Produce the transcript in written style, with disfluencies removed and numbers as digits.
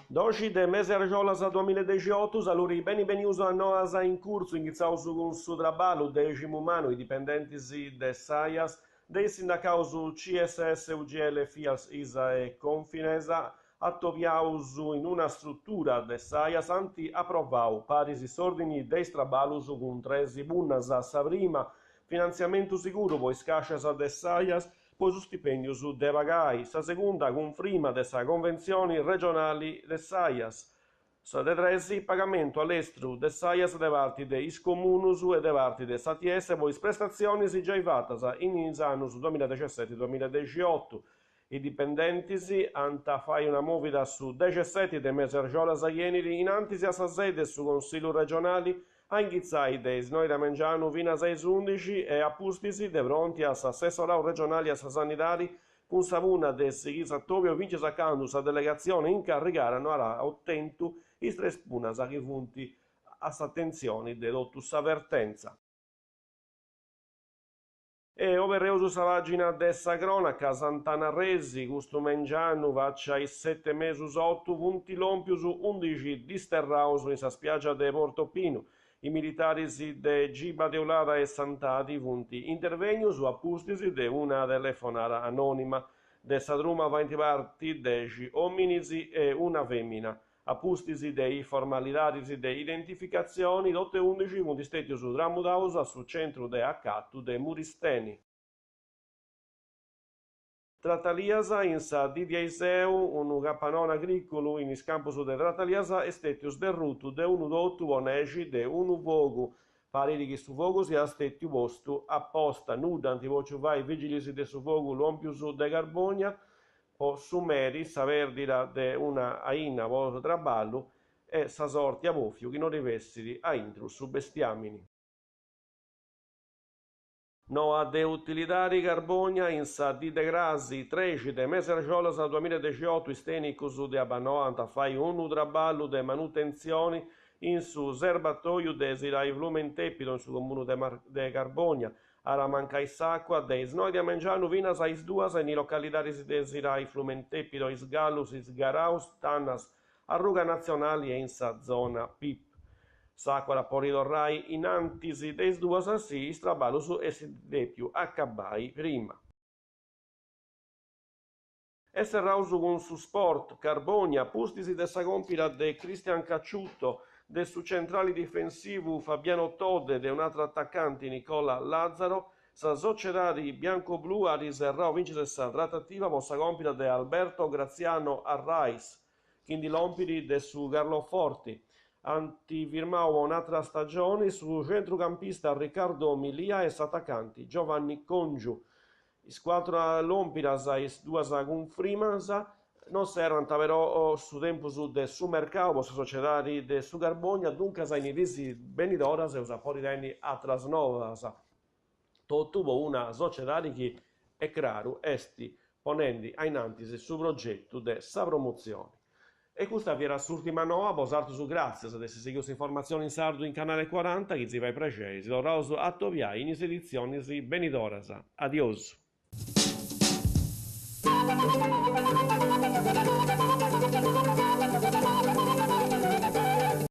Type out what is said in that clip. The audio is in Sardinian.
Doxi de mesi argiolas duamillaedexiotu, saludi beni benius a Noas in Curtzu, inghitzaus cun su traballu Deximumanu, is dipendentis de s'Aias, de is sindacaus CSS UGL Fials ISA e Confinesa, atobiaus in una strutura de s'Aias ant aprovau paris s'òrdini de is traballus cun tres punnas, sa prima, finantziamentu siguru po is càscias de s'Aias po is stipèndius de pagai, sa segunda, cunfrima de sa conventzioni regionali de s'Aias, sa de tres, pagamentu a lestru de s'Aias de parti de is comunus e de parti de s'ATS po is prestatzionis giai fatas in is annus duamiladexeseti duamiladexiotu. Is dipendentis ant a fai una mòvida su dexeseti de mesi argiolas chi 'enit in antis a sa sei de su Consillu regionali a inghitzai de is noi de mengianu finas a is undixi e a pustis de fronti a s'assessorau regionali a sa Sanidadi cun sa punna de sighiri s'atòbiu fintzas a candu sa delegatzioni incarrigada no at otentu is tres punnas chi funt a s'atentzioni de totu sa vertenza. E oberreus sa pàgina de sa crònaca, Sant'Anna Arresi, custu mengianu, faci a is seti e mesu otu, funt lòmpius undixi disterraus in sa spiàgia de Portopinu. Is militaris de Giba Teulada e Santadi funt intervènnius a pustis de una telefonada anònima. De sa truma faint parti dexi òminis e una fèmina. A pustis de is formalidadis de identificatzioni, totu e undixi funt stètius tramudaus a su centru de acatu de Muristeni. Tratalias, in sa dì de aiseu, unu capanone agrìculu in is campus de Tratalias est stètiu sderrutu de unu totu po nexi de unu fogu. Parit chi su fogu siat stètiu postu a posta. Nudda ant pòtziu fai is vìgilis de su fogu lòmpius de Carbònia Po su meri sa pèrdida de una aina po traballu e sa sorti at bòfiu chi no ddi fessit a intru su bestiàmini. Noa de utilidadi Carbònia in sa dì de crasi, trexi de mesi argiolas duamillaedexiotu is tècnicus de Abbanoa ant a fai unu traballu de manutentzioni in su serbatoju de Sirai Flumentepido in su comunu de Carbònia At a mancai s'àcua de is noi de a mengianu finas a is duas in is localidadis de Sirai, Flumentepido, Is Gallus, Is Garaus, Tanas, Arruga Natzionali e in sa zona Pip. S'àcua at a podi torrai in antis de is duas si is traballus essint dèpiu acabai prima. E serraus cun su sport, Carbònia, a pustis de sa còmpira de Cristian Cacciuto, de su centrali difensivu Fabiano Todde e de un'atru atacanti Nicola Lazzaro, sa sociedadi biancoblu at serrau fintzas sa tratativa po sa còmpira de Alberto Graziano Arrais, chi ndi lompit de su Carloforti. Ant firmau po un'atra stagioni su centrucampista Riccardo Milia e s'atacanti Giovanni Congiu. Is cuatru lòmpidas e is duas cunfrimas non serrant però su tempus de su mercau po sa sociedadi de su Carbònia, duncas in is diis benidoras eus a podi tenni atras novas, totu po una sociedadi chi, est craru, est ponendi a in antis su progetu de sa promotzioni. E custa fiat s'ùrtima noa, bosàterus gràtzias de essi sighiu s'informatzioni in sardu in Canale Cuaranta, chi si fait prexeri, si torraus a atobiai in is editzionis benidoras. Adiosu.